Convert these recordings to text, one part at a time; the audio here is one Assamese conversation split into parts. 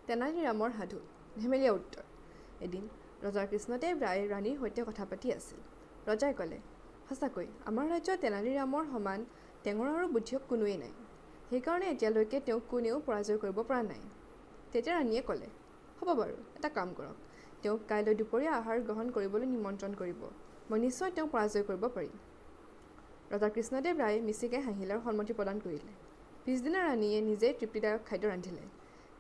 তেনালীৰামৰ সাধু ধেমেলীয়া উত্তৰ। এদিন ৰজা কৃষ্ণদেৱ ৰায়ে ৰাণীৰ সৈতে কথা পাতি আছিল। ৰজাই ক'লে, সঁচাকৈ আমাৰ ৰাজ্যত তেনালীৰামৰ সমান টেঙৰ আৰু বুদ্ধিয়ক কোনোৱেই নাই। সেইকাৰণে এতিয়ালৈকে তেওঁক কোনেও পৰাজয় কৰিব পৰা নাই। তেতিয়া ৰাণীয়ে ক'লে, হ'ব বাৰু, এটা কাম কৰক, তেওঁক কাইলৈ দুপৰীয়া আহাৰ গ্ৰহণ কৰিবলৈ নিমন্ত্ৰণ কৰিব। মই নিশ্চয় তেওঁক পৰাজয় কৰিব পাৰিম। ৰজা কৃষ্ণদেৱ ৰায়ে মিচিকিয়াই হাঁহিলে আৰু সন্মতি প্ৰদান কৰিলে। পিছদিনা ৰাণীয়ে নিজেই তৃপ্তিদায়ক খাদ্য ৰান্ধিলে।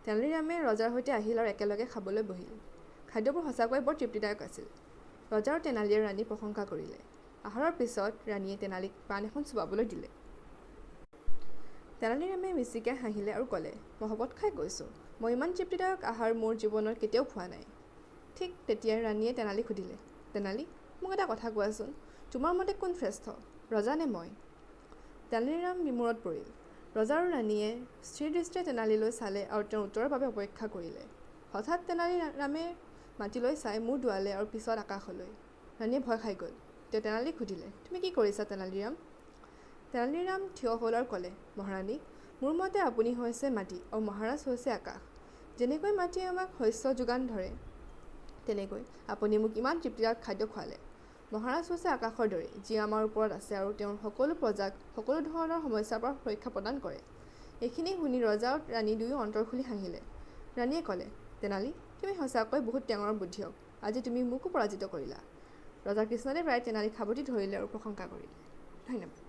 তেনালীৰামে ৰজাৰ সৈতে আহিল আৰু একেলগে খাবলৈ বহিল। খাদ্যবোৰ সঁচাকৈয়ে বৰ তৃপ্তিদায়ক আছিল। ৰজা আৰু তেনালীয়ে ৰাণীৰ প্ৰশংসা কৰিলে। আহাৰৰ পিছত ৰাণীয়ে তেনালীক পাণ এখন চোবাবলৈ দিলে। তেনালীৰামে মিচিকিয়াই হাঁহিলে আৰু ক'লে, মই শপত খাই কৈছোঁ, মই ইমান তৃপ্তিদায়ক আহাৰ মোৰ জীৱনত কেতিয়াও খোৱা নাই। ঠিক তেতিয়াই ৰাণীয়ে তেনালীক সুধিলে, তেনালী, মোক এটা কথা কোৱাচোন, তোমাৰ মতে কোন শ্ৰেষ্ঠ, ৰজা নে মই? তেনালীৰাম বিমোৰত পৰিল। ৰজা আৰু ৰাণীয়ে স্থিৰ দৃষ্টিৰে তেনালীলৈ চালে আৰু তেওঁৰ উত্তৰৰ বাবে অপেক্ষা কৰিলে। হঠাৎ তেনালীৰামে মাটিলৈ চাই মূৰ দোৱালে আৰু পিছত আকাশলৈ। ৰাণীয়ে ভয় খাই গ'ল। তেওঁ তেনালীক সুধিলে, তুমি কি কৰিছা তেনালীৰাম? তেনালীৰাম থিয় হ'ল আৰু ক'লে, মহাৰাণী, মোৰ মতে আপুনি হৈছে মাটি আৰু মহাৰাজ হৈছে আকাশ। যেনেকৈ মাটিয়ে আমাক শস্য যোগান ধৰে, তেনেকৈ আপুনি মোক ইমান তৃপ্তিদায়ক খাদ্য খুৱালে। মহাৰাজ হৈছে আকাশৰ দৰে, যি আমাৰ ওপৰত আছে আৰু তেওঁৰ সকলো প্ৰজাক সকলো ধৰণৰ সমস্যাৰ পৰা সুৰক্ষা প্ৰদান কৰে। এইখিনি শুনি ৰজা আৰু ৰাণী দুয়ো অন্তৰ খুলি হাঁহিলে। ৰাণীয়ে ক'লে, তেনালী, তুমি সঁচাকৈ বহুত টেঙৰ বুদ্ধিয়ক। আজি তুমি মোকো পৰাজিত কৰিলা। ৰজা কৃষ্ণদেৱ ৰায়ে তেনালীক সাৱটি ধৰিলে আৰু প্ৰশংসা কৰিলে। ধন্যবাদ।